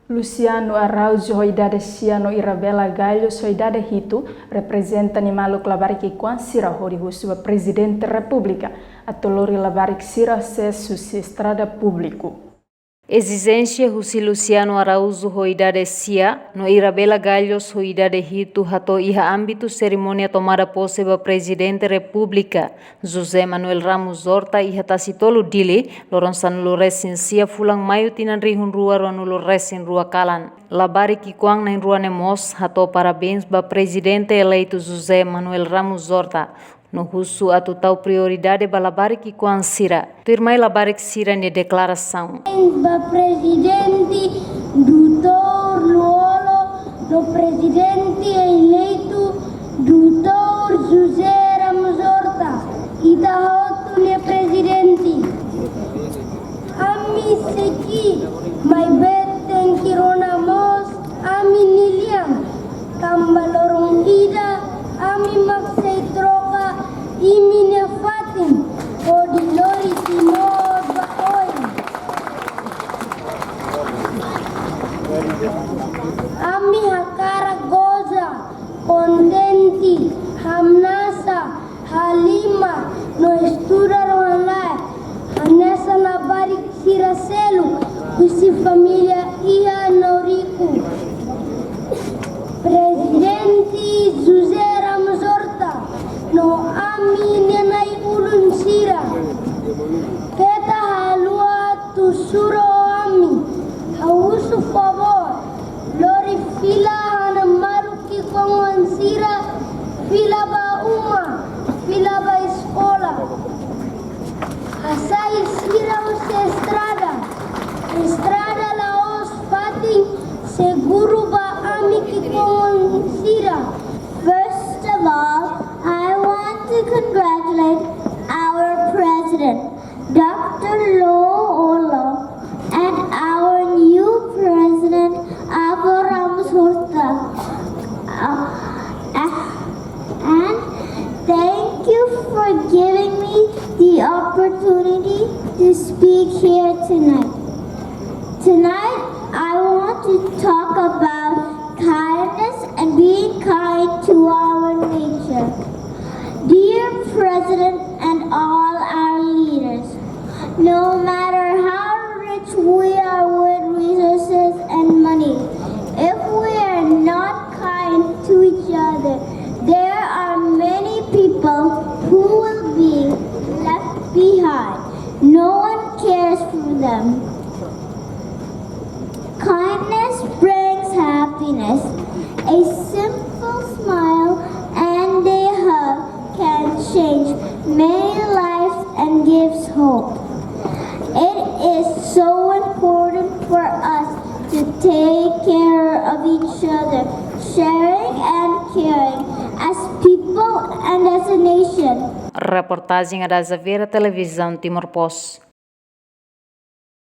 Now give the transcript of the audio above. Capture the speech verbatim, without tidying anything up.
Luciano Araújo ho idade sia no Irabela Galhos ho idade hitu reprezenta nia maluk labarik ki'ikoan sira hodi husu ba Prezidente Repúblika atu lori labarik sira sees husi estrada públiku. Ezijénsia husi Luciano Araújo ho idade sia no Irabela Galhos ho idade hitu hato'o iha ámbitu serimónia tomada pose ba Prezidente Repúblika José Manuel Ramos Horta iha Tasitolu, Dili, loron sanulu resin sia fulan Maiu tinan rihun rua ruanulu resin rua kalan. Labarik ki'ikoan na'in-rua ne'e mós hato'o parabéns ba Prezidente eleitu José Manuel Ramos Horta no husu atu tau prioridade ba labarik ki'ikoan sira. Tuirmai labarik sira-nia deklarasaun. Ba Prezidente Doutór Lú-Olo no Prezidente eleitu Doutór José Ramos Horta, ita hotu nia Prezidente. Ami sei ki'ik, maibé tenke rona mós ami-nia lian, tanba loron ida ami mak sei troka imi-nia fatin hodi lori Timor ba oin. Ami hakarak goza, kontente, hamnasa, halimar no estuda rohan-laek hanesan labarik sira seluk husi família iha no riku. Prezidente José Ramos Horta no ami-nia na'i-ulun sira, keta haluha atu suro ami, ha'u husu favór, lori fila hana maluk ki'ikoan sira fila ba uma, fila ba eskola. Hasai sira husi estrada, estrada la'ós fatin seguru ba ami ki'ikoan sira. First of all, I want to congratulate our president, Doctor Lú-Olo, and our new president, Avo Ramos Horta. Uh, uh, and thank you for giving me the opportunity to speak here tonight. Tonight, I want to talk about kindness and being kind to our nature. Dear President and all our leaders, no matter how rich we are with resources and money, if we are not kind to each other, there are many people who will be left behind. No one cares for them. Kindness brings happiness. A simple smile and a hug can change many lives and gives hope. It is so important for us to take care of each other, sharing and caring as people and as a nation. Reportajen Ada Xavier, Televizaun Timor Post.